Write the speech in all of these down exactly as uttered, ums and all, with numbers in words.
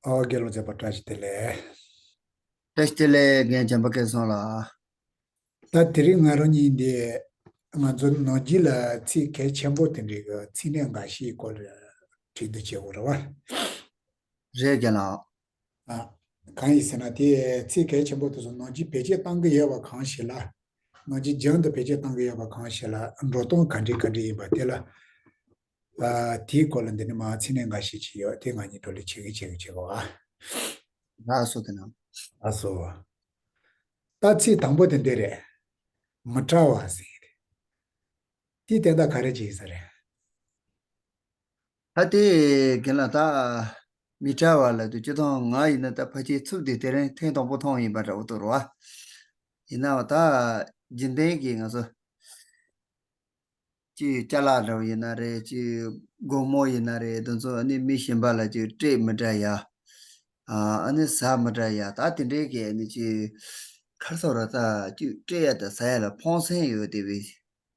ཨོ་དགེ་སློང་མཛད་པ་བཀྲ་ཤིས་བདེ་ལེགས། བཀྲ་ཤིས་བདེ་ལེགས་རྒན་བྱམས་པ་སྐལ་བཟང་ལགས། ད་དེ་རིང་ང་རང་གཉིས་འདི་ང་ཚོ་ནང་སྐྱིད་ལ་ཚིག་གལ་ཆེན་པོ་དེ་འདྲའི་གི་ཚིག་སྣེ་འགའ་ཤས་སྐོར་ལ་དྲི་བ་དྲི་དགོས་རེད་བ། རེད་རྒན་ལགས། ཨ། གང་ཡིན་ཟེར་ན་དེ་ཚིག་གལ་ཆེན་པོ་དེ་ཚོ་ནང་སྐྱིད་བེད་སྤྱོད་གཏང་གི་ཡོད་པ་གང་ཞིག་ལ། ནང་སྐྱིད་སྦྱང་དུ་བེད་སྤྱོད་གཏང་གི་ཡོད་པ་གང་ཞིག་ལ་འགྲོ་སྟངས་ག་འདྲ་ག་འདྲ་ཡིན་པ་དེ་ལ། ཨ། དེའི་སྐོར་ལ་འདི་ནས་མར་ཚིག་སྣེ་འགའ་ཤས་ཅིག་ཡོད་དེ་ང་གཉིས་བགྲོ་གླེང་བྱེད་ཀྱི་བྱེད་ཀྱི་བྱེད་དགོས་ཨ། ལགས་སོ་དེ་ན། ལགས་སོ། ད་ཚིག་དང་པོ་དེ་འདི་རེད། མི་བྲལ་བ་ཟེར་གྱི་རེད། དེའི་དོན་དག་ག་རེ་ཅིག་ཡིན་ས་རེད། ད་དེ་རྒན་ལགས་ད་མི་བྲལ་བ་ལབ་དུས་སྤྱིར་བཏང་ང་ཡིན་ན་ད་ཕལ་ཆེར་ཚིག་དེ་དེ་རིང་ཐེངས་དང་པོ་མཐོང་ཡིན་པ་འདྲ་བོ་འདུག་རོ། ཡིན་ནའང་ད་རྒྱུན་ལྡན་གྱི་ང་ཚོ་ཅིག་ཅ་ལག་འདྲ་བོ་ཡིན་ན་རེད། ཅིག་སྒོར་མོ་ཡིན་ན་རེད། དེ་ཚོ་ཨ་ནི་མི་གཞན་པ་ལ་ཅིག་སྤྲད་མི་བྲལ་ཡ། ཨ་ནི་ཟ་མི་བྲལ་ཡ། ད་དེ་འདྲའི་གི་ཨ་ནི་ཅིག་ག་རེ་ཟེར་ར། ད་ཅིག་སྤྲད་ཡ་དང་ཟ་ཡ་ལ་ཕོག་སེམས་ཡོད་བསྡད་པའི་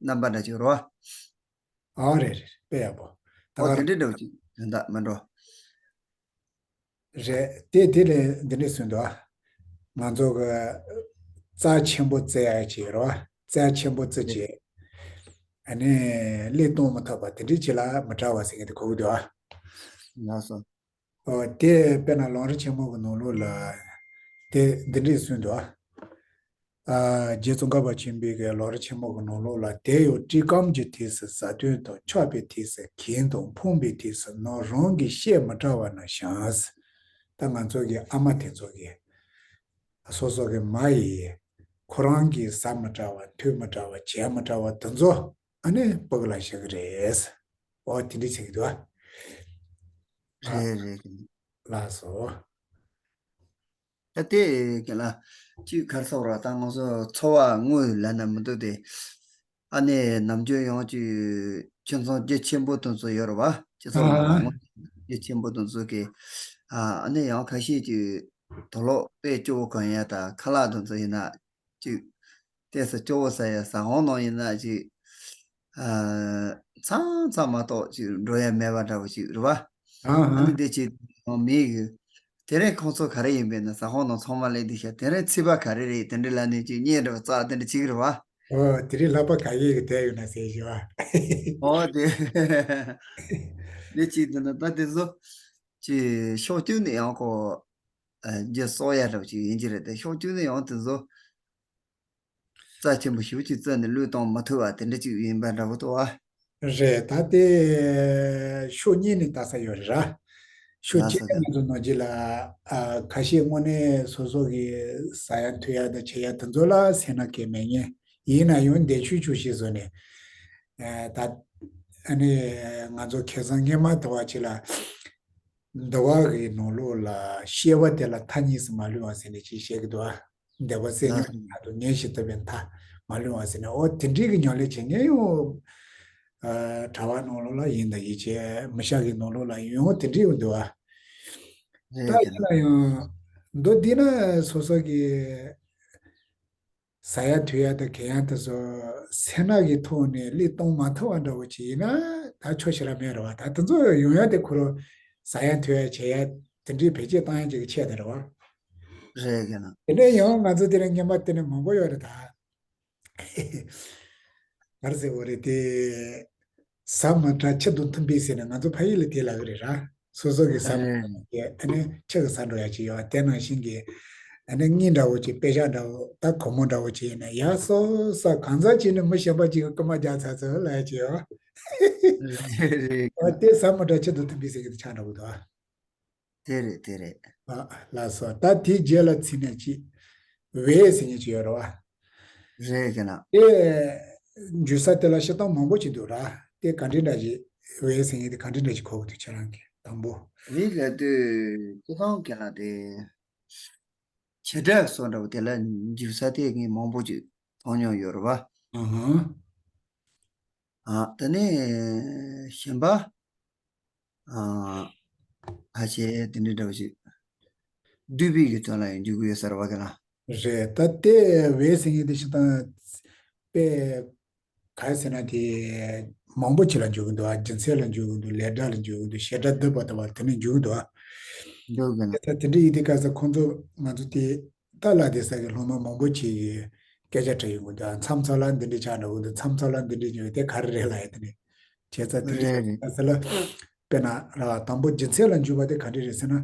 རྣམ་པ་འདྲ་ཅིག་རོ། ཨ་རེད་རེད། དཔེ་ཡག་པོ། ད་ཨོ་ག་དེ་འདྲའི་འདྲ་བོ་ཅིག་དོན་དག་མི་འགྲོ། རེད་དེ། དེ་ལས་འདི་འདྲས་གསུངས་འདུག་ཨ། ང་ཚོ་གི་རྩ་ཆེན་པོ་བརྩི་ཡ་ཅིག་ཡོད་རེད་བ། རྩ་ཆེན་པོ་བརྩི་བྱས། ཨ་ནི་བློས་གཏོང་མི་ཐུབ་པ་དེ་འདྲས་ཅིག་ལ་མི་བྲལ་བ་ཟེར་མཁན་དེ་གོ་གི་འདུག་ཨ། ལགས་སོ། ཨོ་དེ་དཔེར་ན་ལམ་རིམ་ཆེན་མོ་གི་ནང་ལོགས་ལ་དེ་འདི་འདྲས་གསུངས་འདུག་ཨ། ཨ། རྗེ་ཙོང་ཁ་པ་ཆེན་པོའི་གི་ལམ་རིམ་ཆེན་མོ་གི་ནང་ལོགས་ལ། དེ་ཡང་སྤྲུལ་སྐམས་ཀྱི་དུས་སུ་ཟ་དོན་དང་། འཁྱག་པའི་དུས་སུ་གྱེན་དང་། ཕོངས་པའི་དུས་སུ་ནོར། རང་གི་བཤད་མི་བྲལ་བ་ནང་བཞིན། ད་ང་ཚོ་གི་ཨ་མ་དེ་ཚོ་གི་སོ་སོ་གི་མ་ཡིས་ཁོ་རང་གིས་ཟ་མི་བྲལ་བ། འཐུང་མི་བྲལ་བ། བྱས་མི་བྲལ་བ་དེ་ཚོ་ཨ་ནི་ཕྲུ་གུ་ལ་བཤད་གི་རེད། ཨོ་དེ་འདྲས་བྱེད་གི་འདུག་ཨ། རེད་རེད། ལགས་སོ། ད་དེ་ག་ལ་ཅིག་ག་རེ་ཟེར་ར། ད་ང་ཚོ་འཚོ་བ་དངོས་ལབ་ན་མི་འདུག་སྟེ། ཨ་ནི་ནམ་རྒྱུན་ཡང་ཅིག་ཁྱིམ་ཚང་རྒྱ་ཆེན་པོ་དེ་ཚོ་ཡོད་རེད་བ། ཁྱིམ་ཚང་ཨ་རྒྱ་ཆེན་པོ་དེ་ཚོ་གི། ཨ་ནི་ཡང་ཁ་ཤས་ཀྱིས་དུག་ལོག་དཔེ་སྐྱོ་བོ་གང་ཡ་ད་ཁ་ལག་དེ་ཚོ་ཡིན་ན་ཅིག་ཏོག་ཙམ་སྐྱོ་བོ་ཟ་ཡ། ཟ་ཁང་ནང་ཡིན་ན་ཅིག་ཨ་མཚམས་མཚམས་མ་གཏོགས་ཅིག་འགྲོ་ཡ་མེད་པ་འདྲ་བོ་ཅིག་རེད་བ། ཨ་ནི་དེ་ཅིག་མི་གི། དེ་རིང་ཁོང་ཚོ་ག་རེ་ཡིན་པས་ན། ཟ་ཁང་ནང་ཚང་མ་སླེབས་དུས་ཤ། དེ་རིང་ཚིག་པ་ག་རེ་རེད། དེ་འདྲ་ལབ་ནས་ཅིག་བརྙན་འདྲ་བ་བཙགས་དེ་འདྲ་བྱེད་ཀྱི་རེད་བ། ཨོ་དེ་རིང་ལག་པ་ག་གེ་གི་བསྡད་ཡོད་ན་ཟེར་ཞུ་བ། ཨོ་དེ་ནི་ཅིག་དེ་ན་ད་དེ་ཚོ་ཅིག་ཕྱོགས་གཅིག་ནས་ཡང་ཁོ་རྒྱུ་གསོག་ཡ་འདྲ་བོ་ཅིག་ཡིན་གྱི་རེད་དེ། ཕྱོགས་གཅིག་ནས་ཡང་དེ་ཚོ་རྩ་ཆེན་པོ་ཞེ་པོ་ཅིག་བརྩིས་ནས་བློས་གཏོང་མ་ཐུབ་པ་དེ་འདྲ་ཅིག་ཡིན་པ་འདྲ་བོ་འདུག་བ། རེད། ད་དེ་ཕྱོགས་གཉིས་ནས་ལྟ་ས་ཡོད་རེད་ར། ཕྱོགས་གཅིག་ནས་ང་ཚོ་ནང་སྐྱིད་ལ་ཨ་ཁ་ཤས་དངོས་གནས་སོ་སོ་གི་ཟ་ཡ་འཐུང་ཡ་དང་བྱེད་ཡ་དེ་ཚོ་ལ་སེར་སྣ་གང་མེད་མཁན་ཡིན་ན་ཡང་འདས་ཆུ་ཆུ་ཞིག་བཟོས་ནས། ཨ་ད་ཨ་ནི་ང་ཚོ་ཁ་སང་སྔོན་མ་དེ་བ་ཅིག་ལ། འདུལ་བ་གི་ནང་ལོགས་ལ་སྐྱེ་བ་དེ་ལ་མཐའ་གཉིས་སུ་མ་ལུས་པ་ཟེར་ནས་ཅིག་བཤད་ཀྱི་འདུག་ཨ། འདོད་པ་སེམས་ཉིད་ལ་མཐའ་དང་ངེས་ཤེས་ཐོབ་པའི་མཐའ་མ་ལུས་པ་ཟེར་ནས། ཨོ་དེ་འདྲའི་གི་ཉམས་ལེན་བྱེད་མཁན་ཡང་ཨ་གྲྭ་པ་ནང་ལོགས་ལ་ཡིན་དང་། ཡིད་ཆེས་མི་ཤག་གི་ནང་ལོགས་ལ་ཡང་དེ་འདྲའི་ཡོང་འདུག་ཨ། ད་རེད་ཡིན་ན་ཡང་མདོར་བསྡུས་ན་སོ་སོ་གི་ཟ་ཡ་འཐུང་ཡ་དང་གྱོན་ཡ་དེ་ཚོ་སེར་སྣ་གི་ཐོག་ནས་བློས་གཏོང་མ་ཐུབ་པ་འདྲ་བོ་ཅིག་ཡིན་ན་ད་ཆོག་ཤེས་ར་མེད་རེད་བ། ད་དེ་ཚོ་ཡོང་ཡ་དེ་ཁོ་རང་ཟ་ཡ་འཐུང་ཡ་བྱེད་ཡ་དེ་འདྲའི་བེད་སྤྱོད་བཏང་ཡ་ཅིག་གི་ཆེད་དེ་རེད་བ། རེད་ཀྱི་ན། དེ་ནས་ཡང་ང་ཚོ་དེ་རིང་སྔོན་མ་དེ་ནས་མང་པོ་ཡོད་རེད་ད། ག་རེ་ཟེར་དགོས་རེད་དེ། ཟ་མ་བྲལ་ཁྱི་དང་མཐུན་པས་ཟེར་ནས་ང་ཚོ་ཕ་ཡུལ་ལ་དེ་ལབ་ཀྱི་རེད་ར། སོ་སོ་གི་ཟ་མ་ཨེ། བྲལ་དེ་ནས་ཁྱི་གིས་ཟ་འགྲོ་ཡ་ཅིག་ཡོད། དེ་ནང་བཞིན་གྱི་ཨ་ནི་གཉིས་འདྲ་བོ་ཅིག་དཔེ་ཆ་འདྲ་བོ་ད་གོར་མོ་འདྲ་བོ་ཅིག་ཡིན་ན་ཡ་སོ་སོ་གང་ཟག་ཅིག་ནི་མི་གཞན་པ་ཅིག་གི་རྐུ་མ་རྒྱག་ཚར་ཚར་ལབ་ཡ་ཅིག་ཡོད། རེད་རེད། ཨ་དེ་ཟ་མ་བྲལ་ཁྱི་དང་མཐུན་པས་ཟེར་གྱི་དེ་ཆགས་འདྲ་བོ་འདུག་ཨ། དེ་རེད་དེ་རེད། ཨ་ལགས་སོ། ད་དེའི་རྗེས་ལ་ཚིག་སྣེ་གཅིག་བས་ཟེར་མཁན་ཅིག་ཡོད་རེད་བ། རེད་ཀྱི་ན། དེ་འཇུག་ས་དེ་ལ་བཤད་སྟངས་མང་པོ་ཅིག་འདུག་ར། དེ་ག་འདྲའི་འདྲ་ཞིག་བས་ཟེར་མཁན་དེ་ག་འདྲའི་འདྲ་ཞིག་གོ་གི་འདུག་ཁྱེད་རང་གིས་དང་པོ། བས་ལབ་དུས་སྤྱིར་བཏང་གི་ན་དེ་བྱེད་སྒྲ་སོགས་འདྲ་བོ་དེ་ལ་འཇུག་ས་དེ་ངས་མང་པོ་ཅིག་མཐོང་མྱོང་ཡོད་རེད་བ། ཨ་ཧ། ཨ་དེ་ནས་གཞན་པ། ཨ་ཕལ་ཆེར་དེ་འདྲའི་འདྲ་བོ་ཞིག་བསྡུས་པའི་གི་དོན་ལ་ཡང་འཇུག་གི་ཡོད་ས་རེད་བ་ག་ལ། རེད། ད་ལྟའི་བས་ཟེར་མཁན་དེ་སྤྱིར་བཏང་དཔེ་ག་རེ་ཟེར་ན་དེ་མང་པོ་ཅིག་ལ་འཇུག་གི་འདུག་ཨ། རྒྱུ་མཚན་ལ་འཇུག་གི་འདུག་ལས་སྒྲ་ལ་འཇུག་གི་འདུག་བྱེད་སྒྲ་བསྡུས་པ་ལྟ་བུ་དེ་ནས་འཇུག་གི་འདུག་ཨ། འདུག་གི་ན། དེ་དེ་འདྲ་ཡིན་དུས་སྐབས་སུ་ཁོང་ཚོ་ང་ཚོ་དེ་ད་ལ་དེ་ས་གི་སློབ་མ་མང་པོ་ཅིག་གིས་སྐད་ཆ་དྲིས་ཡོང་གི་འདུག་མཚམས་མཚམས་ལ་འདི་འདྲ་ཆགས་འགྲོ་གི་འདུག་མཚམས་མཚམས་ལ་འདི་འདྲ་ཉོས་དེ་ག་རེ་རེད་ལབ་ཡ་དེ་ནས་བྱས་ཙང་དེ་རེད་རེད། འདྲ་ས་ལ་དཔེར་ན་ར་དང་པོ་རྒྱུ་མཚན་ལ་འཇུག་པ་དེ་ག་འདྲ་རེད་ཟེར་ན།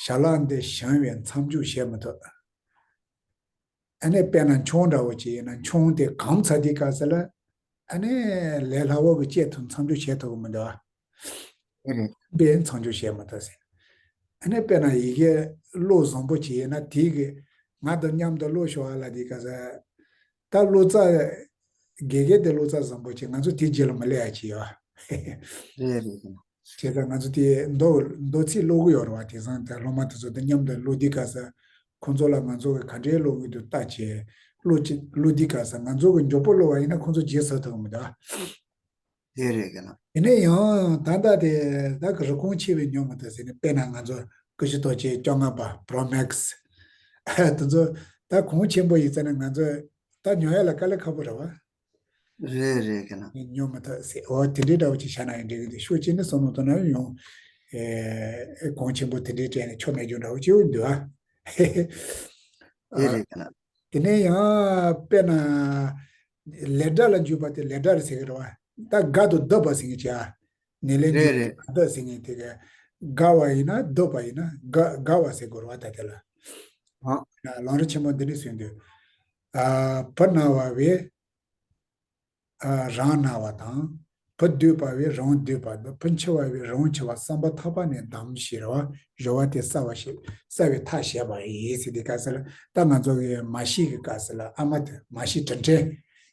ཞལ་ལག་འདི་བཞེངས་པའི་མཚམས་འཇོག་བྱེད་མི་ཐུབ། ཨ་ནི་དཔེར་ན་མཆོང་འདྲ་བོ་ཅིག་ཡིན་ན་མཆོང་དེ་གང་ཚ་དེ་ག་ས་ལ་ཨ་ནི་ལས་སླ་བོ་གི་བཅད་ཐུབ་མཚམས་འཇོག་བྱེད་ཐུབ་གི་མི་འདུག་ཨ། དེ་རེད། པའི་མཚམས་འཇོག་བྱེད་མ་ཐུབ་ཟེར། ཨ་ནི་དཔེར་ན་ཡི་གེ་བློ་བཟང་པོ་ཅིག་ཡིན་ན་དེ་གི་ང་དང་མཉམ་དུ་བློ་ཤོར་བ་ལ་དེ་ག་ས་ད་བློ་རྩ་དགེ་རྒན་དེ་བློ་རྩ་བཟང་པོ་ཅིག་ང་ཚོ་དེ་རྗེས་ལ་མི་སླེབས་ཡ་ཅིག་ཡོད། རེད་རེད། བྱས་ཙང་ང་ཚོ་དེ་མདོ་མདོ་ཚིག་ཀློག་གི་ཡོད་རེད་བ། དེང་སང་དེ་སློབ་མ་དེ་ཚོ་དང་མཉམ་དུ་ཀློག་དུས་སྐབས་སུ་ཁོང་ཚོ་ལ་ང་ཚོ་གི་ག་འདྲའི་ཀློག་གི་འདུག་ལྟ་བྱས་ཀློག་ཅིག་ཀློག་དུས་སྐབས་སུ་ང་ཚོ་གི་མགྱོགས་པོ་ཀློག་པ་ཡིན་ན་ཁོང་ཚོ་རྗེས་ཟ་ཐུབ་མི་འདུག་དེ་རེད་གི་ན། དེ་ནས་ཡང་ད་ལྟ་དེ་ད་གི་རིན་གོང་ཆེ་བའི་ཉོ་མི་ཐུབ་ཟེར་ནས་དཔེར་ན་ང་ཚོ་ཀུ་ཤུ་ཐོག་ཆེན་བཅོ་ལྔ་པ་པྲོ་མེག་སི་དེ་ཚོ་ད་གོང་ཆེན་པོ་ཡིན་ཙང་ནས་ང་ཚོ་ད་ཉོ་ཡ་ལ་དཀའ་ལས་ཁག་པོ་རེད་བ། རེད་རེད་གི་ན། ཉོ་མི་ཐུབ་ཟེར། འོ་དེ་འདྲའི་འདྲ་བོ་ཅིག་བྱ་ན་ཡང་འགྲིག་གི་འདུག་ཤོག་གཅིག་ནས་བསམ་བློ་གཏོང་ན་ཡང་ཨེ་གོང་ཆེན་པོ་དེ་འདྲའི་སྤྲད་ནས་ཆོ་མེད་རྒྱུ་འདྲ་བོ་ཅིག་འདུག་ཨ། དེ་རེད་གི་ན། དེ་ནས་ཡང་དཔེར་ན་ལས་སྒྲ་ལ་འཇུག་པ་དེ་ལས་སྒྲ་རེད་ཟེར་གི་རེད་བ། ད་དགའ་དང་སྡུག་པ་ཟེར་མཁན་ཅིག་ཨ། ནི་ལས་རེད་འཇུག་རེད། དགའ་སྡུག་ཟེར་མཁན་དེ་ག་དགའ་བ་ཡིན་ན་སྡུག་པ་ཡིན་ན་དགའ་དགའ་བ་ཟེར་དགོས་རེད་བ། ད་དེ་ལ་ཨ། ལམ་རིམ་ཆེན་མོ་འདི་འདྲ་གསུངས་འདུག་ཨ། བུ་ན་བ་བས། ཨ། རང་ན་བ་དང་། བུ་སྡུག་པ་བས་རང་སྡུག་པ་དང་། བུ་འཆི་བ་བས་རང་འཆི་བ་བསམ་པ་ཐག་པ་ནས་བསྡམས་ཤིང་རེ་བ་སྦྱོར་བ་དེ་བསལ་བ་ཞིག་བསལ་བའི་ཐབས་བྱས་པ་ཡིན་ཟེར་དུས་སྐབས་སུ་ལ། ད་ང་ཚོ་གི་མ་ཤི་གི་སྐབས་སུ་ལ་ཨ་མ་དེ་མ་ཤི་དྲིན་དྲན་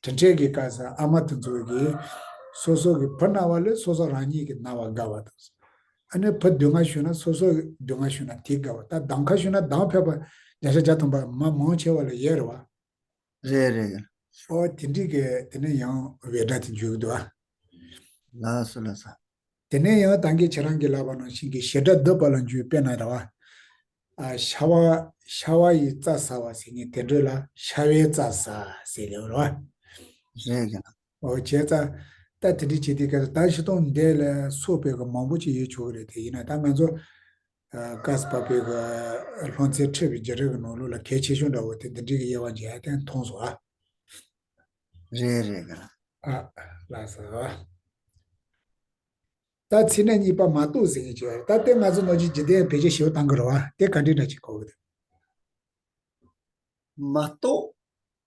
དྲིན་དྲན་གྱི་སྐབས་སུ་ཨ་མ་དེ་ཚོ་གིས་སོ་སོ་གི་བུ་ན་བ་ལས་སོ་སོ་རང་ཉིད་ཀྱི་ན་བ་དགའ་བ་དང་། ཨ་ནི་བུ་སྡུག་བསྔལ་བྱུང་ན་སོ་སོ་གི་སྡུག་བསྔལ་བྱུང་ན་དེ་དགའ་བ། ད་གདམ་ཁ་ཞུས་ན་གདམ་ཕེབས་པ་བརྒྱ་ཆ་བརྒྱ་ཐམ་པ་མ་མང་ཆེ་བ་ལ་ཡོད་རེད་བ། རེད་རེད། ཨོ་དེ་འདྲའི་གི་དེ་ནས་ཡང་བའི་སྒྲ་དེ་འཇུག་གི་འདུག་ཨ། ལགས་སོ་ལགས་སོ། དེ་ནས་ཡང་ད་གིན་ཁྱེད་རང་གིས་ལབ་པ་ནང་བཞིན་གྱི་བྱེད་སྒྲ་སྡུད་པ་ལ་འཇུག་དཔེར་ན་རེད་བ། ཨ། ཤ་བ་ཤ་བ་ཡི་རྩྭ་ཟ་བ་ཟེར་མཁན་དེ་འདྲ་ལ་ཤ་བའི་རྩྭ་ཟ་ཟེར་ལེ་རེད་བ། རེད་གི་ན། ཨོ་བྱས་ཙང་ད་དེ་འདྲའི་བྱེད་དུས་སྐབས་ད་སྤྱིར་བཏང་འདི་ལ་སོགས་པའི་གི་མང་པོ་ཅིག་ཡོད་ཆོག་གི་རེད། དེ་ཡིན་ན་ད་ང་ཚོ་ཨ། སྐབས་སུ་བབས་པའི་གི་སློབ་ཚན་ཁྲིད་པའི་བརྒྱུད་རིམ་གྱི་ནང་ལོགས་ལ་གལ་ཆེ་ཤོས་འདྲ་བོ་དེ་འདི་འདྲའི་གི་དབྱེ་བ་འབྱེད་ཡ་དེ་མཐོང་སོང་ཨ། རེད་རེད་གི་ན། ཨ། ལགས་སོ། ད་ཚིག་སྣ་གཉིས་པ་མ་གཏོགས་ཟེར་མཁན་ཅིག་ཡོད་རེད། ད་དེ་ང་ཚོ་ནོར་གྱི་འཇིག་རྟེན་བེད་སྤྱོད་ཞེ་པོ་བཏང་གི་རེད་བ། དེ་ག་འདྲའི་འདྲ་ཅིག་གོ་གི་འདུག་མ་གཏོགས་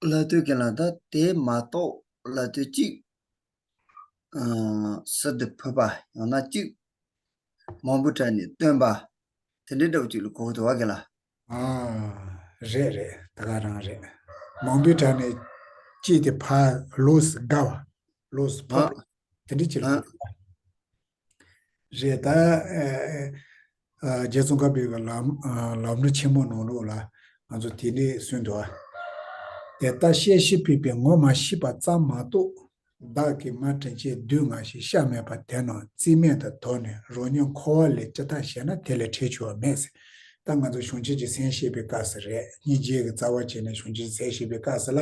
ལབ་དུས་གི་ལ་ད་དེ་མ་གཏོགས་ལབ་དུས་གཅིག་ཨ། ཟུར་དུ་ཕུད་པ་ཡང་ན་གཅིག་མང་པོའི་གྲས་ནས་བཏོན་པ་དེ་འདྲའི་འདྲ་བོ་ཅིག་ལ་གོ་གི་འདུག་བ་གི་ལ། ཨ། རེད་རེད། ད་ག་རང་རེད། མང་པོའི་གྲས་ནས་གཅིག་དེ་ཕར་ལོགས་སུ་དགའ་བ། ལོགས་སུ་ཕར་ཨ། དེ་འདྲའི་ཅིག་ལ་ཨ། གོ་གི་འདུག་རེད་ད། ཨ། རྗེ་ཙོང་ཁ་པའི་གི་ལམ་ཨ། ལམ་རིམ་ཆེན་མོ་ནང་ལོགས་ལ་ང་ཚོ་དེ་འདྲའི་གསུངས་འདུག་ཨ། དེ་ལྟར་བཤད་ཤེས་ཕུད་པས་ངོ་མ་ཤེས་པ་ཙམ་མ་གཏོགས། བདག་གིས་མ་དྲན་ཆེས་སྡུག་བསྔལ་ཞིག་ཤ་མེད་པ་དེ་རྣམས་རྩིས་མེད་དུ་དོར་ནས་རང་ཉིད་འཁོར་བ་ལས་ཅི་ཐབས་བྱས་ན་དེ་ལས་གྲོལ་ཆོག་པ་མེད་ཟེར། ད་ང་ཚོ་བྱང་ཆུབ་ཀྱི་སེམས་བཤད་པའི་སྐབས་སུ་རེད། སྙིང་རྗེ་གི་རྩ་བ་བྱས་ནས་བྱང་ཆུབ་ཀྱི་སེམས་བཤད་པའི་སྐབས་སུ་ལ་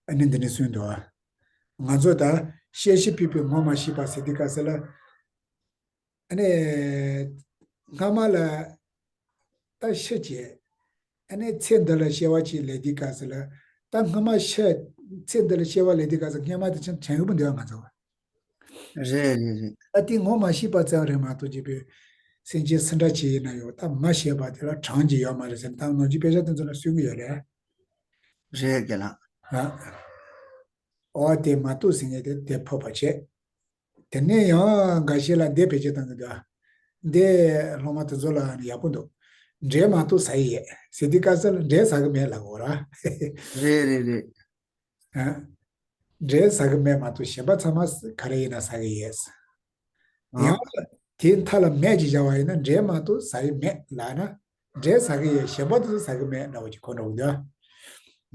ཨ་ནི་འདི་ནས་གསུངས་འདུག་ཨ། ང་ཚོ་ད་བཤད་ཤེས་ཕུད་པས་ངོ་མ་ཤེས་པ་ཟེར་དུས་སྐབས་སུ་ལ། ཨ་ནི། སྔ་མ་ལ། ད་ཤི་བྱས། ཨ་ནི་ཚེ་འདི་ལ་སྐྱེ་བ་ཅིག་ལེན་དུས་སྐབས་སུ་ལ། ད་སྔ་མ་ཤི། ཚེ་འདི་ལ་སྐྱེ་བ་ལེན་དུས་སྐབས་སུ་སྔ་མ་དེ་ཅང་དྲན་གི་མི་འདུག་ང་ཚོ། རེད་རེད་རེད། ད་དེ་ངོ་མ་ཤེས་པ་ཙམ་རེད་མ་གཏོགས་ཅིག་པའི། སེམས་ཅན་སུ་འདྲ་ཅིག་ཡིན་ན་ཡང་ད་མ་ཤེས་པ་དེ་ལ་གྲངས་ཀྱི་ཡོད་མ་རེད་ཟེར་ནས་ད་ནོར་གྱི་དཔེ་ཆ་དེ་ཚོ་ལ་གསུང་གི་ཡོད་རེད། རེད་རྒན་ལགས། ཨ། ཨོ་དེ་མ་གཏོགས་ཟེར་མཁན་དེ་དེ་ཕོག་པ་བྱས། དེ་ནས་ཡང་འགའ་ཤས་ལ་འདི་བེད་སྤྱོད་བཏང་གི་འདུག་འདི་སློབ་མ་དེ་ཚོ་ལ་ཡག་པོ་འདུག་འབྲས་མ་གཏོགས་ཟ་ཡི་ཡོད་ཟེར་དུས་སྐབས་སུ་ལ་འབྲས་ཟ་གི་མེད་ལབ་དགོས་ར། རེད་རེད་རེད། ཨ། འབྲས་ཟ་གི་མེད་མ་གཏོགས་གཞན་པ་ཚང་མ་ག་རེ་ཡིན་ན་ཟ་གི་ཡོད། ཨ། ཡང་དེའི་མཐའ་ལ་མེད་ཅིག་བཞག་པ་ཡིན་ན་འབྲས་མ་གཏོགས་ཟ་ཡི་མེད་ལབ་ན། འབྲས་ཟ་གི་ཡོད་གཞན་པ་དེ་ཚོ་ཟ་གི་མེད་འདྲ་བོ་ཅིག་གོ་འགྲོ་གི་འདུག་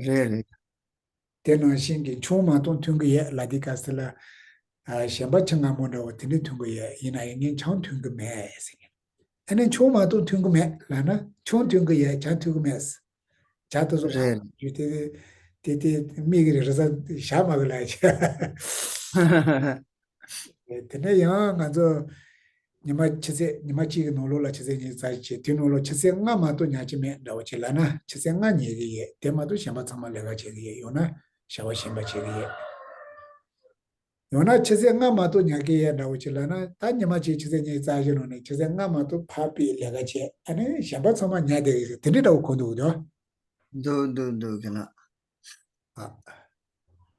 རེད་རེད། དེ་ནང་བཞིན་གྱི་ཆང་མ་གཏོགས་འཐུང་གི་ཡོད་ལབ་དུས་སྐབས་སུ་ལ། ཨ། གཞན་པ་ཆང་མངར་མོ་འདྲ་བོ་དེ་འདྲ་འཐུང་གི་ཡོད་ཡིན་ན་ཡང་ངས་ཆང་འཐུང་གི་མེད་ཟེར་མཁན། ཨ་ནི་ཆང་མ་གཏོགས་འཐུང་གི་མེད་ལབ་ན་ཆང་འཐུང་གི་ཡོད་ཇ་འཐུང་གི་མེད་ཟེར། ཇ་དེ་ཚོ་རེད། རྒྱུ་དེ་དེ་དེ་མིག་གི་རེ་ས་ཞག་མ་གི་ལ་ཆ། དེ་ནས་ཡང་ང་ཚོ་ ཉི་མ་ཆུ་ཚོད་ཉི་མ་གཅིག་གི་ནང་ལོགས་ལ་ཆུ་ཚོད་ཉི་ཤུ་རྩ་བཞི་བྱས། དེའི་ནང་ལོགས་ཆུ་ཚོད་ལྔ་མ་གཏོགས་ཉལ་གྱི་མེད་འདྲ་བོ་ཅིག་ལབ་ན། ཆུ་ཚོད་ལྔ་ཉལ་གི་ཡོད། དེ་མ་གཏོགས་གཞན་པ་ཚང་མ་ལས་ཀ་བྱེད་ཀྱི་ཡོད། ཡང་ན་བྱ་བ་གཞན་པ་བྱེད་ཀྱི་ཡོད། ཡང་ན་ཆུ་ཚོད་ལྔ་མ་གཏོགས་ཉལ་གྱི་ཡོད་འདྲ་བོ་ཅིག་ལབ་ན། ད་ཉི་མ་གཅིག་ཆུ་ཚོད་ཉི་ཤུ་རྩ་བཞི་ནང་ནས་ཆུ་ཚོད་ལྔ་མ་གཏོགས་ཕར་དཔེ་ལས་ཀ་བྱས། ཨ་ནི་གཞན་པ་ཚང་མ་ཉལ་བསྡད་ཀྱི་ཡོད། དེ་འདྲའི་འདྲ་བོ་གོ་འདུག་འདུག་འདུག་འདུག་འདུག་གི་ལ། ཨ།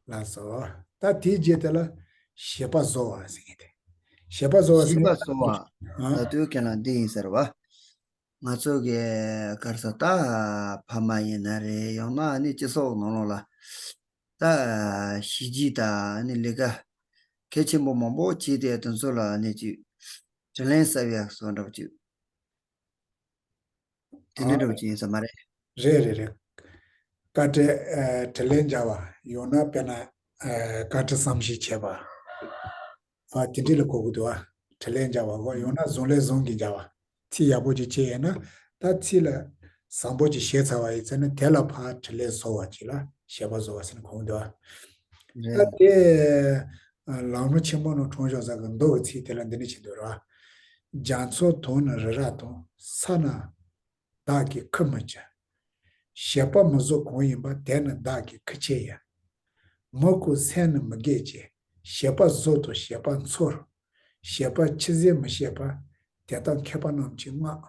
ལགས་སོ། ད་དེའི་རྗེས་དེ་ལ་བྱེད་པ་བཟོ་བ་ཟེར་མཁན་དེ། བྱེད་པ་བཟོ་བ་ཟེར་བྱེད་པ་བཟོ་བ། ཨ། ད་དུས་ཁས་ལེན་འདི་ཡིན་ཟེར་བ། ང་ཚོ་གི་ག་རེ་ཟེར། ད་ཕ་མ་ཡིན་ན་རེད། ཡང་ན་ནི་སྤྱི་ཚོགས་ནང་ལོགས་ལ་ད་གཞི་རྒྱུ་དང་ནི་ལས་ཀ་གལ་ཆེན་པོ་མང་པོ་བྱས་ཏེ། དེ་ཚོ་ལ་ནི་ཅིག་དྲིན་ལན་གསབ་ཡག་བཟོ་འདྲ་བོ་ཅིག་དེ་འདྲ་འདྲ་བོ་ཅིག་ཡིན་ས་མ་རེད། རེད་རེད་རེད། བཀའ་དྲིན། ཨ། དྲིན་ལན་འཇལ་བ། ཡང་ན་དཔེར་ན། ཨ། བཀའ་དྲིན་བསམ་ཤེས་བྱེད་པ། ཨ། དེ་འདྲ་ལ་གོ་གི་འདུག་ཨ། དྲིན་ལན་འཇལ་བ་གོ། ཡང་ན་བཟང་ལས་བཟང་གི་འཇལ་བ། ཚིག་ཡག་པོ་ཅིག་བྱས་ཡོད་ན། ད་ཚིག་ལ་བཟང་པོ་ཅིག་བྱས་ཚར་བ་ཡིན་ཚེ་ནི། དེ་ལ་ཕར་དྲིན་ལན་གཟོ་བ་ཅིག་ལ་བྱེད་པ་བཟོ་བ་ཟེར་ནས་གོ་གི་འདུག་ཨ། ད་རེད། དེ་ལམ་རིམ་ཆེན་མོ་ནང་དྲངས་བཞག་ས་གི་མདོ་གི་ཚིག་དེ་ལ་འདི་འདྲ་བྱས་འདུག་ར། རྒྱ་མཚོ་དོང་ནི་རི་རབ་དང་། ས་ན་བདག་གིས་ཁུར་མི་བྱེད། བྱེད་པ་མི་བཟོ་གང་ཡིན་པ། དེ་ནི་བདག་གིས་ཁུར་ཆེ་ཡ། མི་ཁོ་སེམས་ནི་མི་དགེ་བྱེད། བྱེད་པ་བཟོ་དང་བྱེད་པ་འཚོལ། བྱེད་པ་ཆུད་ཟོས་མི་བྱེད་པ། དེ་དག་མཁས་པ་རྣམས་ཀྱིས་བསྔགས།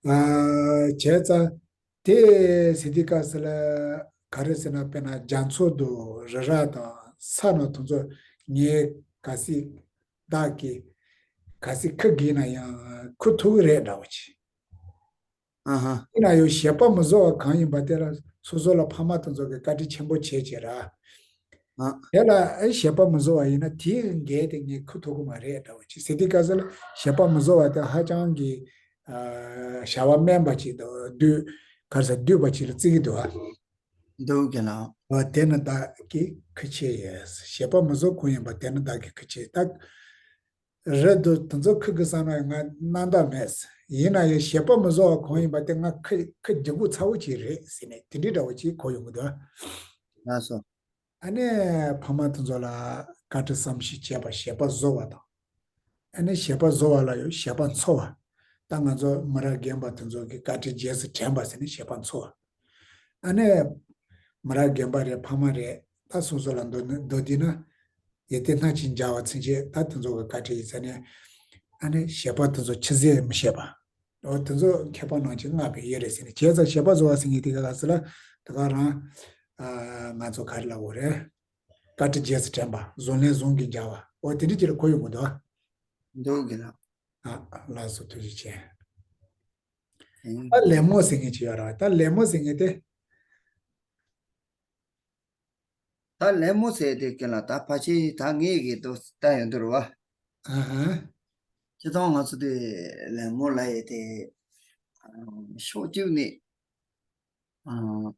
ཨ། བྱས་ཙང་དེ་ཟེར་དུས་སྐབས་སུ་ལ་ག་རེ་ཟེར་ན། དཔེར་ན་རྒྱ་མཚོ་དང་རི་རབ་དང་ས་ན་དེ་ཚོ་ངས་གལ་སྲིད་བདག་གིས་གལ་སྲིད་ཁུར་དགོས་ན་ཡང་ཁུར་ཐུབ་ཀྱི་རེད་འདྲ་བོ་ཅིག་ཨ་ཧ། ཡིན་ན་ཡང་བྱེད་པ་མི་བཟོ་བ་གང་ཡིན་པ་དེ་ལ་སོ་སོ་ལ་ཕ་མ་དེ་ཚོ་གིས་བཀའ་དྲིན་ཆེན་པོ་བྱས་བྱས་ར། ཨ། དེ་ལ་ཨེ་བྱེད་པ་མི་བཟོ་བ་ཡིན་ན་དེའི་འགན་དེ་ངས་ཁུར་ཐུབ་ཀྱི་མ་རེད་འདྲ་བོ་ཅིག་ཟེར་དུས་སྐབས་སུ་ལ་བྱེད་པ་མི་བཟོ་བ་དེ་ཧ་ཅང་གི། ཨ། བྱ་བ་དམན་པ་ཅིག་དང་བསྡུས། ག་རེ་ཟེར། བསྡུས་པ་ཅིག་ལ་བརྩི་གི་འདུག་ཨ། འདུག་གི་ལ། འོ། དེ་ནི་བདག་གིས་ཁུར་ཆེ་ཡོད། བྱེད་པ་མི་བཟོ་གང་ཡིན་པ། དེ་ནི་བདག་གིས་ཁུར་ཆེ། ད་རེད་འདུག་དེ་ཚོ་ཁུར་དགོས་བསམ་ན་ང་རྣམ་དག་མེད། ཡིན་ན་ཡང་བྱེད་པ་མི་བཟོ་བ་གང་ཡིན་པ་དེ་ང་ཁུར་ཁུར་རྒྱུ་འགོ་ཚ་བོ་ཅིག་རེད་ཟེར་ནས་དེ་འདྲའི་འདྲ་བོ་ཅིག་གོ་ཡོང་གི་འདུག་ལགས་སོ། ཨ་ནི་ཕ་མ་དེ་ཚོ་ལ་བཀའ་དྲིན་བསམ་ཤེས་བྱེད་པ། བྱེད་པ་བཟོ་བ་དང་། ཨ་ནི་བྱེད་པ་བཟོ་བ་ལ་ཡང་བྱེད་པ་འཚོལ་བ། ད་ང་ཚོ་མི་རབས་རྒན་པ་དེ་ཚོ་གི་བཀའ་དྲིན་རྗེས་སུ་དྲན་པ་ཟེར་ནས་བྱེད་པ་འཚོལ་བ། ཨ་ནི་མི་རབས་རྒན་པ་རེད། ཕ་མ་རེད། ད་སོ་སོ་ལ་མདོར་ན་མདོར་བསྡུས་ན་ཡོན་ཏན་སྣ་གཅིག་འཇལ་བ་ཚུན་ཆད་ད་དེ་ཚོ་གི་བཀའ་དྲིན་ཡིན་ཟེར་ནས། ཨ་ནི་བྱེད་པ་དེ་ཚོ་ཆུད་ཟོས་མི་བྱེད་པ། འོ། དེ་ཚོ་མཁས་པ་རྣམས་ཀྱིས་བསྔགས་པའི་ཡུལ་རེད་ཟེར་ནས། བྱས་ཙང་བྱེད་པ་བཟོ་བ་ཟེར་མཁན་དེ་ག་ལ་ཟེར་ལ། དེ་ག་རང་། ཨ། ང་ཚོ་ག་རེ་ལབ་དགོས་རེད། བཀའ་དྲིན་རྗེས་སུ་དྲན་པ། བཟང་ལན་བཟང་གིས་འཇལ་བ། འོ། དེ་འདྲ་ཅིག་ལ་གོ་ཡོང་གི་འདུག་འདུག་གི་ལ། ཨ། ལགས་སོ། ཐུགས་རྗེ་ཆེ། ཨེ། ད་ལད་མོ་ཟེར་མཁན་ཅིག་ཡོད་རེད་བ། ད་ལད་མོ་ཟེར་མཁན་དེ། ད་ལད་མོ་ཟེར་དེ་ཀྱི་ལ་ད་ཕལ་ཆེར་ད་ངེད་ཀྱི་དོ་ལྟ་ཡོང་དུས་རེད་བ། ཨ་ཧ། སྤྱིར་བཏང་ང་ཚོ་དེ་ལད་མོ་ལབ་ཡས་དེ། ཨ། ཕྱོགས་གཅིག་ནས། ཨ།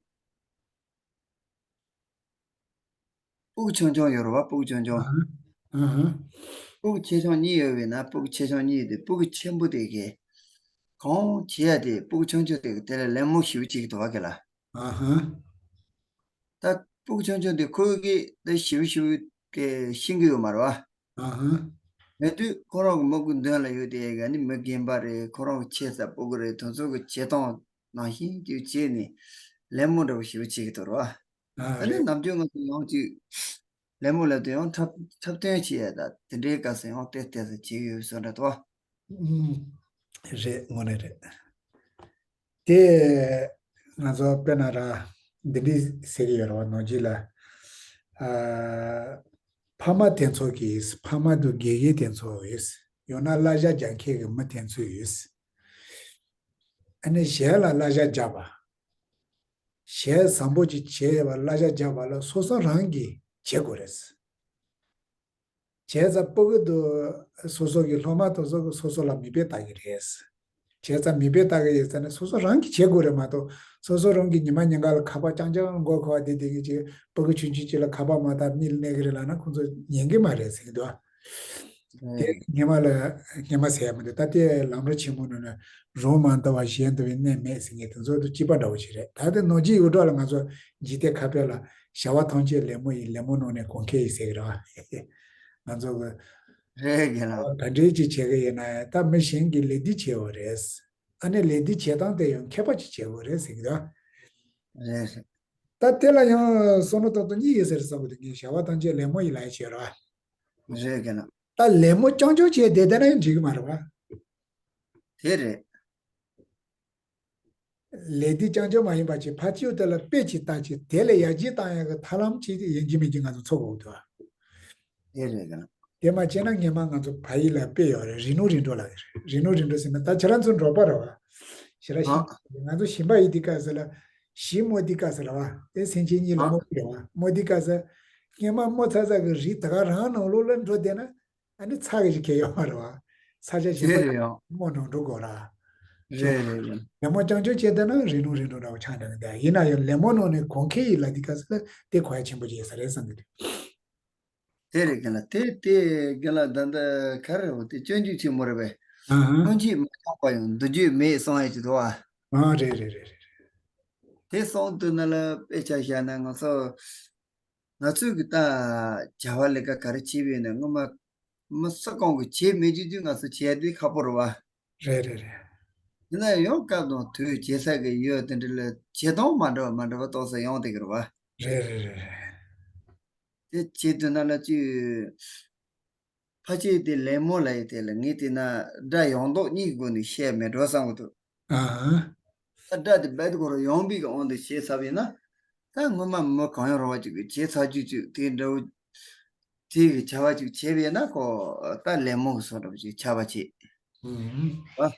སྤུ་གུ་ཆུང་ཆུང་ཡོད་རེད་བ། སྤུ་གུ་ཆུང་ཆུང་། ཨ་ཧ། ཨ་ཧ། སྤུ་གུ་ཆེ་ཆུང་གཉིས་ཡོད་པས་ན། སྤུ་གུ་ཆེ་ཆུང་གཉིས་དེ་སྤུ་གུ་ཆེན་པོ་དེ་གིས་གང་བྱེད་ཡ་དེ་སྤུ་གུ་ཆུང་ཆུང་དེ་གིས་དེ་ལ་ལད་མོ་ཞེ་པོ་བྱེད་ཀྱི་འདུག་བ་གི་ལ། ཨ་ཧ། ད་སྤུ་གུ་ཆུང་ཆུང་དེ་ཁོ་གིས་དེ་ཞེ་པོ་ཞེ་པོ་གི་ཤེས་ཀྱི་ཡོད་མ་རེད་བ། ཨ་ཧ། མེད་དུས་ཁོ་རང་གི་མིག་གི་མདུན་ལ་ཡོད་དེ་ག་ནི་མི་རྒན་པ་རེད། ཁོ་རང་གི་ཆེ་ས་སྤུ་གུ་རེད། དེ་ཚོ་གི་བྱེད་སྟངས་ནང་བཞིན་དེ་བྱས་ནས་ལད་མོ་འདྲ་བོ་ཞེ་པོ་བྱེད་ཀྱི་འདུག་རེད་བ། ཨ། ཨ་ནི་རེད། ནམ་རྒྱུན་ང་ཚོ་ཡང་ཅིག་ལད་མོ་ལབ་དུས་ཡང་འཁྲབ་འཁྲབ་སྟོན་བྱེད་ཡ་ད་དེ་འདྲའི་སྐབས་སུ་ཡང་ཏོག་ཙམ་བྱེད་ཀྱི་ཡོད་བཟོ་འདྲ་འདུག་བ། ཨུམ། རེད། དངོས་གནས་རེད། དེ་ང་ཚོ་དཔེར་ན་ར་འདི་འདྲ་ཟེར་གྱི་ཡོད་རེད་བ། ནོར་གྱི་ལ། ཨ། ཕ་མ་དེ་ཚོ་གིས། ཕ་མ་དང་དགེ་རྒན་དེ་ཚོ་ཡོད། ཡང་ན་གླ་ཆ་རྒྱག་མཁན་གྱི་མི་དེ་ཚོ་ཡོད། ཨ་ནི་གཞན་ལ་གླ་ཆ་རྒྱག་པ། གཞན་བཟང་པོ་ཅིག་བྱས་པ་གླ་ཆ་རྒྱག་པ་ལ་སོ་སོ་རང་གིས་བྱེད་དགོས་རེད། བྱས་ཙང་སྤུ་གུ་དང་སོ་སོ་གི་སློབ་མ་དེ་ཚོ་གིས་སོ་སོ་ལ་མིག་དཔེ་ལྟ་གི་རེད། བྱས་ཙང་མིག་དཔེ་ལྟ་གི་ཡོད་ཙང་ནི་སོ་སོ་རང་གིས་བྱེད་དགོས་རེད་མ་གཏོགས། སོ་སོ་རང་གིས་ཉི་མ་ཉིན་གང་ལ་ཁ་པར་རྐྱང་རྐྱང་མགོ་འཁོར་བ་དེ་དེ་གི་ཅིག་སྤུ་གུ་ཆུང་ཆུང་ཅིག་ལ་ཁ་པར་མ་བཏང་མི་ལ་གནོད་གི་རེད་ལབ་ན་ཁོང་ཚོ་ཉན་གི་མ་རེད་ཟེར་གི་འདུག་ཨ། དེ་ཨེ། སྔོན་མ་ལ་སྔོན་མ་ཟེར་ཡ་མི་འདུག་ད་ལྟའི་ལམ་རིམ་ཆེན་མོ་ནང་ནས་རང་མ་འདུལ་བ་གཞན་འདུལ་བའི་གནས་མེད་ཟེར་མཁན་དེ་ཚོ་དང་གཅིག་པ་འདྲ་བོ་ཞིག་རེད། ད་ལྟ་ནོར་གྱི་ཡུལ་གྲོགས་ལ་ང་ཚོ་འཇིག་རྟེན་ཁ་དཔེ་ལ་བྱ་བ་ཐམས་ཅད་ལད་མོ་ཡིན། ལད་མོ་ནང་ནས་གོན་མཁན་ཡིན་ཟེར་གི་རེད་བ། ང་ཚོ་གི་ རེད་རྒན་ལགས། ག་འདྲའི་ཅིག་བྱེད་ཀྱི་ཡིན་ན་ད་མི་གཞན་གྱིས་ལས་འདི་བྱེད་དགོས་རེད། ཨ་ནི་ལས་འདི་བྱེད་སྟངས་དེ་ཡང་མཁས་པ་ཅིག་བྱེད་དགོས་རེད་ཟེར་གྱི་འདུག་རེད་རེད། ད་དེ་ལ་ཡང་བསམ་བློ་གཏོང་སྟངས་གཉིས་ཡོད་ཟེར་བསམ་གྱི་འདུག་ངས་བྱ་བ་ཐམས་ཅད་ལད་མོ་ཡིས་ལ་ཡ་བྱེད་རོགས། རེད་རྒན་ལགས། ད་ལད་མོ་རྐྱང་རྐྱང་བྱས་བསྡད་བསྡད་ན་ཡང་འགྲིག་གི་མ་རེད་བ། དེ་རེད། ལས་འདི་རྐྱང་རྐྱང་མ་ཡིན་པ་ཅིག་ཕར་ཕྱོགས་དེ་ལ་དཔེ་ཅིག་ལྟ་ཅིག་དེ་ལས་ཡར་རྒྱས་བཏང་ཡག་གི་ཐབས་ལམ་ཅིག་ཡིན་གཅིག་མིན་གཅིག་ང་ཚོ་འཚོལ་དགོས་འདུག་ཨ། དེ་རེད་ཀྱང་། དེ་མ་བྱས་ན་སྔོན་མ་ང་ཚོ་བལ་ཡུལ་ལ་དཔེ་ཡོད་རེད། རི་ནོ་རི་འགྲོ་ལ་ཡོད་རེད། རི་ནོ་རི་འགྲོ་ཟེར་ན་ད་ཁྱེད་རང་ཚོ་འབྲོག་པ་རེད་བ། ཞེ་དྲག་ཤེས་ཨ། ང་ཚོ་ཞིང་པ་ཡི་འདི་སྐབས་སུ་ལ་ཞིང་རྨོ་འདི་སྐབས་སུ་ལ་བ་དེ་སེམས་ཅན་གཉིས་ལ་ཨ། རྨོ་གི་རེད་བ། རྨོ་འདི་སྐབས་སུ་སྔོན་མ་རྨོ་ཚར་ཚར་གི་རི་ད་ག་རང་ནང་ལོགས་ལ་འགྲོ་བསྡད་ན། ཨ་ནི་ཚ་གི་ཞིག་གས་ཡོད་མ་རེད་བ། ཚ་ཆ་ཞིག་རེད་རེད་ཡང་། མོ་ནང་འགྲོ་དགོས་ར། རེད་རེད་རེད། ལད་མོ་རྐྱང་རྐྱང་བྱས་བསྡད་ན་རིང་ལུང་རིང་ལུང་འདྲ་བོ་ཆགས་འགྲོ་གི་འདུག་ཡིན་ན་ཡང་ལད་མོ་ནང་ནས་གོང་ཁེ་ཡི་ལ་འདི་ག་ས་ལ་དེ་གོ་ཡ་ཆེན་པོ་ཅིག་ཡོད་ས་རེད་བསམ་གི་འདུག་དེ་རེད་རྒན་ལགས། དེ་དེ་རྒན་ལགས་ད་ལྟ་ག་རེ་རེད་བ། དེ་སྤྱོད་འཇུག་ཆེན་མོ་རེད་པས། ཨ་ཧ། སྔོན་ཆད་མ་བྱུང་བ་ཡང་མདོ་རྒྱུད་མེད་གསུང་ཡ་ཅིག་འདུག་བ། ཨ་རེད་རེད་རེད་རེད། དེ་གསུང་དུས་ན་ལ་དཔེ་ཆ་བཞག་ན་ང་ཚོ། ང་ཚོས་གི་ད་བྱ་བ་ལས་ཀ་ག་རེ་བྱེད་པ་ཡིན་ན་སྔོན་མ་མི་སུ་གང་གི་བྱེད་མེད་རྒྱུ་དུས་ང་ཚོ་བྱེད་ཡ་དེ་ཁག་པོ་རེད་བ། རེད་རེད་རེད། ཡིན་ན་ཡང་སྐབས་དང་དུས་བྱེད་ས་གི་ཡོད་དེ་འདྲ་ལ་བྱེད་སྟངས་མ་འདྲ་བ་མ་འདྲ་བ་ཏོག་ཙམ་ཡོང་བསྡད་ཀྱི་རེད་བ། རེད་རེད་རེད་རེད། དེ་བྱེད་དུས་ན་ལ་ཅིག་ཕལ་ཆེར་དེ་ལད་མོ་ལབ་ཡ་དེ་ལ་ངས་བལྟས་ན་སྒྲ་ཡོང་མདོག་གཉིས་ཀྱི་སྒོ་ནས་བཤད་མེད་འགྲོ་བསམ་གི་འདུག་ཨ་ཧ། ད་སྒྲ་དེ་རྦད་དེ་ཁོ་རང་ཡོང་བའི་གི་དབང་དུ་བྱས་ཚར་བ་ཡིན་ན། ད་སྔོན་མ་མི་གང་ཡང་རུང་བ་ཅིག་གིས་བྱས་ཚར་རྒྱུ་ཅིག་དེ་འདྲ་བོ་དེ་གི་བྱ་བ་ཅིག་བྱས་པ་ཡིན་ན་ཁོ་ད་ལད་མོ་གི་བཟོ་འདྲ་བོ་ཅིག་ཆགས་པ་བྱེད། ཨུམ། ཨ།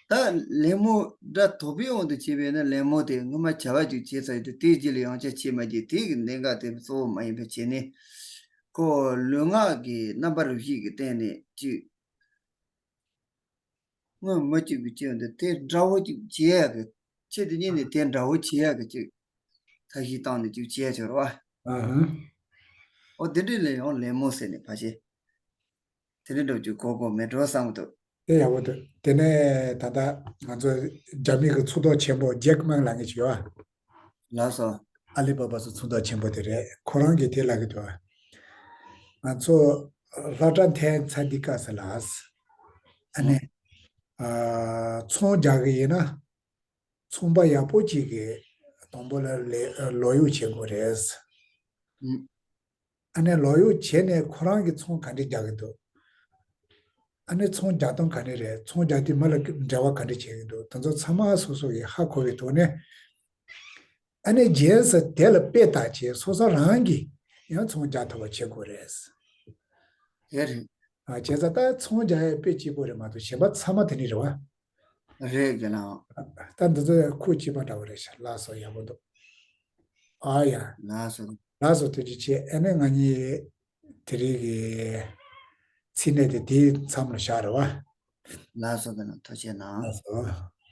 ད་ལད་མོ་སྒྲ་དོག་པའི་དབང་དུ་བྱས་པ་ཡིན་ན་ལད་མོ་དེ་སྔོན་མ་བྱ་བ་ཅིག་བྱས་ཚར་ཡོད་དུས་དེའི་རྗེས་ལ་ཡང་བསྐྱར་བྱས་མ་བྱས་དེ་གི་གནད་འགག་དེ་གཙོ་བོ་མ་ཡིན་པ་བྱས་ནས། ཁོ་ལུས་ངག་གི་རྣམ་པ་རིགས་བཞི་གི་སྟེང་ནས་ཅིག་སྔོན་མི་གཅིག་གིས་བྱས་ཡོང་དུས་དེ་འདྲ་བོ་གཅིག་བྱེད་ཡག་གི། ཆེད་དུ་གཉེར་ནས་དེ་འདྲ་བོ་བྱེད་ཡག་གི་གཅིག་ཐབས་ཤེས་བཏང་ནས་གཅིག་བྱས་ཆོག་རེད་བ། ཨ་ཧ། ཨོ་དེ་འདྲ་ལས་ཡང་ལད་མོ་ཟེར་ནས་ཕལ་ཆེར་དེ་འདྲ་འདྲ་བོ་གཅིག་གོ་དགོས་མེད་འགྲོ་བསམ་གི་འདུག་དེ་ཡག་པོ་འདུག་དེ་ནས་ད་ལྟ་ང་ཚོ་རྒྱ་མི་གི་ཚོགས་གཙོ་ཆེན་པོ་ཇེག་མཱ་ལབ་མཁན་ཅིག་ཡོད་ཨ། ལགས་སོ། ཨ་ལི་བ་བ་སུ་ཚོང་རྟགས་ཆེན་པོ་དེ་རེད། ཁོ་རང་གིས་དེ་ལབ་ཀྱི་འདུག་ང་ཚོ་སློབ་གྲྭ་འཐེན་ཚར་དུས་སྐབས་སུ་ལ། ཨ་ནི། ཨ། ཚོང་རྒྱག་གི་ཡིན་ན། ཚོང་པ་ཡག་པོ་ཅིག་གིས་དང་པོ་ལ་ལས་ལོ་གཡོག་བྱེད་དགོས་རེད། ཨ་ནི་ལོ་གཡོག་བྱས་ནས་ཁོ་རང་གིས་ཚོང་ག་འདྲས་རྒྱག་གི་འདུག་ཨ་ནི་ཚོང་རྒྱག་སྟངས་ག་འདྲས་རེད། ཚོང་རྒྱག་དུས་མི་ལ་འབྲེལ་བ་ག་འདྲས་བྱེད་ཀྱི་འདུག་དེ་ཚོ་ཚང་མ་སོ་སོ་གིས་ཧ་གོ་བའི་ཐོག་ནས། ཨ་ནི་རྗེས་སུ་དེ་ལ་དཔེ་བལྟས་བྱས་སོ་སོ་རང་གིས་ཡང་ཚོང་རྒྱག་ཐུབ་པ་བྱེད་དགོས་རེད། དེ་རེད། ཨ། བྱས་ཙང་ད་ཚོང་རྒྱག་ཡ་དཔེ་གཅིག་པོ་རེད་མ་གཏོགས་གཞན་པ་ཚང་མ་དེ་ནི་རེད་བ། རེད་རྒན་ལགས། ད་འདི་ཚོ་ཁུག་གཅིག་པ་འདྲ་བོ་རེད་ཤག་ལགས་སོ། ཡག་པོ་འདུག་ཨ་ཡ། ལགས་སོ། ལགས་སོ་ཐུགས་རྗེ་ཆེ། ཨ་ནི་ང་གཉིས་དེ་རིང་གི་ཚིག་གནད་དེ་དེའི་མཚམས་ལ་བཞག་རེད་བ། ལགས་སོ་རྒན་ལགས་ཐུགས་རྗེ་གནང་། ལགས་སོ།